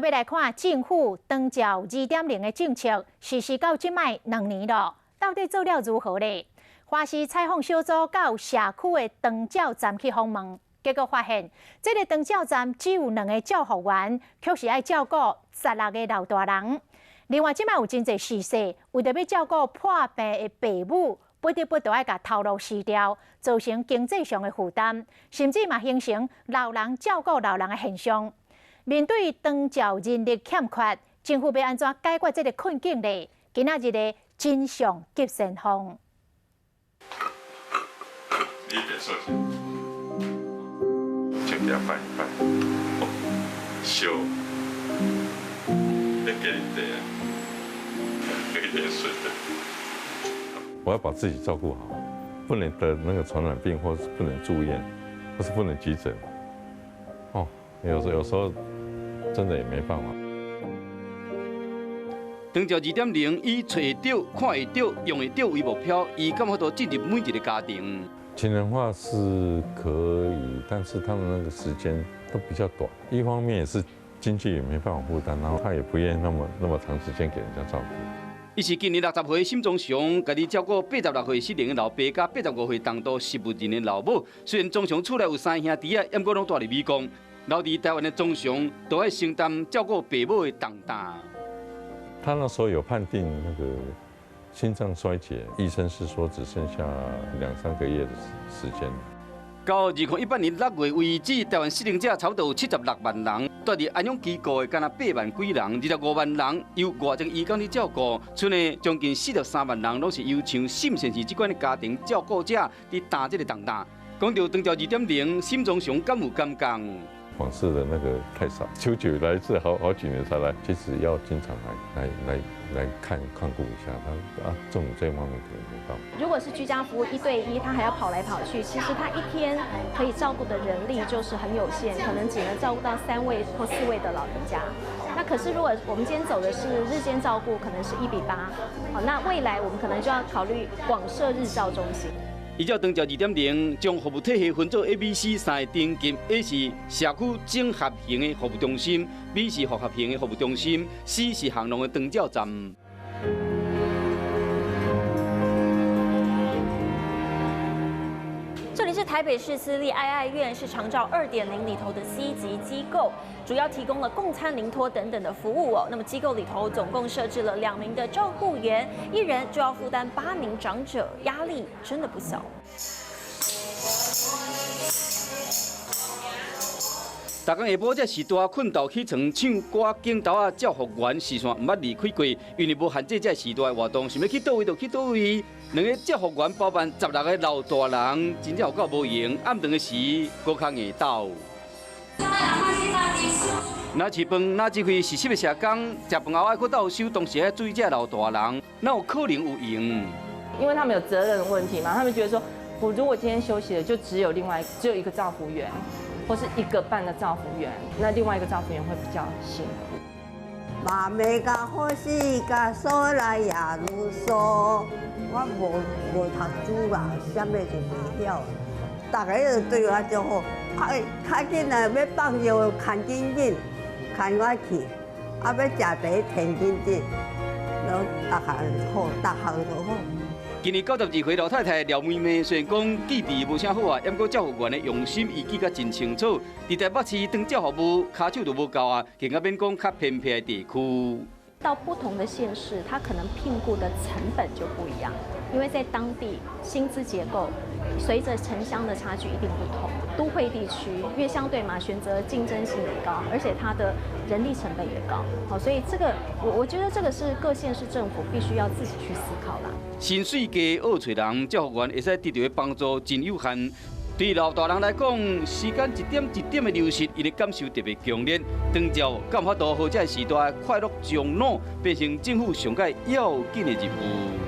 欲來看政府長照2.0的政策實施到這擺2年了，到底做了如何呢？華視採訪小組到社區的長照站去訪問，結果發現，這个長照站只有兩个照護員，卻是愛照顧16个老大人。另外，這擺有真濟逝世，為著欲照顧破病的爸母，不得不都愛共頭路辭掉，造成經濟上的負擔，甚至嘛形成老人照顧老人的現象。面對長照人力欠缺，政府欲按怎解決這个困境呢？今仔日的真相急先鋒。你別說，就給他拜一拜，燒，你給你這樣，喝一點水的。我要把自己照顧好，不能得那個傳染病，或是不能住院，或是不能急診。哦，有時候真的也沒辦法。長照2.0以揣會著、看會著、用會著為目標，伊敢有法度進入每一个家庭。請人話是可以，但是他們那個時間都比較短。一方面也是經濟也沒辦法負擔，然後他也不願意那麼那麼長時間給人家照顧。伊是今年60歲沈宗雄，家己照顧86歲失能的老爸，佮85歲重度失智症的老母。雖然宗雄厝內有三兄弟仔，毋過攏蹛佇美國。留佇台灣的宗雄，都愛承擔照顧爸母的重擔。他那時候有判定那個心臟衰竭，醫生是說只剩下兩三個月的時間。到2018年6月為止，台灣失能者差不多有76萬人，蹛佇安養機構的敢若8萬幾人，25萬人由外籍移工佇照顧，賰呢將近43萬人攏是由像沈先生這款的家庭照顧者佇擔這个重擔。講到長照2.0，沈宗雄敢有感覺？訪視的那個太少，久久來一次，好好幾年才來。其實要經常來來來來看看顧一下他啊，這種這方面可能沒辦法。如果是居家服務一對一，他還要跑來跑去，其實他一天可以照顧的人力就是很有限，可能只能照顧到三位或四位的老人家。那可是如果我們今天走的是日間照顧，可能是1比8。好，那未來我們可能就要考慮廣設日照中心。依照長照2.0，將服務體系分做 A、B、C 三个等級：A 是社區整合型的服務中心，B 是複合型的服務中心，C 是巷弄的長照站。這裡是台北市私立愛愛院，是長照2.0裡頭的 C 級機構，主要提供了共餐、鄰托等等的服務哦。那麼機構裡頭總共設置了2名的照護員，一人就要負擔8名長者，壓力真的不小。逐工下晡這時段睏豆起床唱歌鏡頭仔照護員視線毋捌離開過，因為無限制這時段的活動，想欲去佗位就去佗位。兩个照護員包辦16个老大人，真正有夠無閒。暗頓的時，閣較硬鬥。若飼飯，若這份實習的社工，食飯後愛閣鬥收，同時愛注意這老大人，哪有可能有閒？因為他們有責任問題嘛，他們覺得說，我如果今天休息了，就只有另外只有一個照護員。或是一個半的照護員，那另外一個照護員會比較辛苦。媽咪甲好死甲所來也如梭，我無無讀書啦，啥物就袂曉。逐个都對我足好，啊，較緊啊，欲放藥牽緊緊，牽我去，啊，欲食茶提緊緊，攏逐項好，逐項都好。今年92歲老太太廖妹妹，雖然講記憶無啥好啊，毋過照護員的用心，伊記甲真清楚。佇台北市長照服務，跤手就無夠啊，更較免講較偏僻的地區。到不同的縣市，他可能聘僱的成本就不一樣，因為在當地薪資結構隨着城鄉的差距一定不同。都會地區因為相對嘛，選擇競爭性也高，而且它的人力成本也高。好，所以這個我覺得這個是各縣市政府必須要自己去思考啦。薪水低，惡揣人，照護員會使得著的幫助真有限。對老大人來講，時間一點一點的流逝，𪜶的感受特別強烈。長照敢有法度予這个時代快樂終老，變成政府上蓋要緊的任務。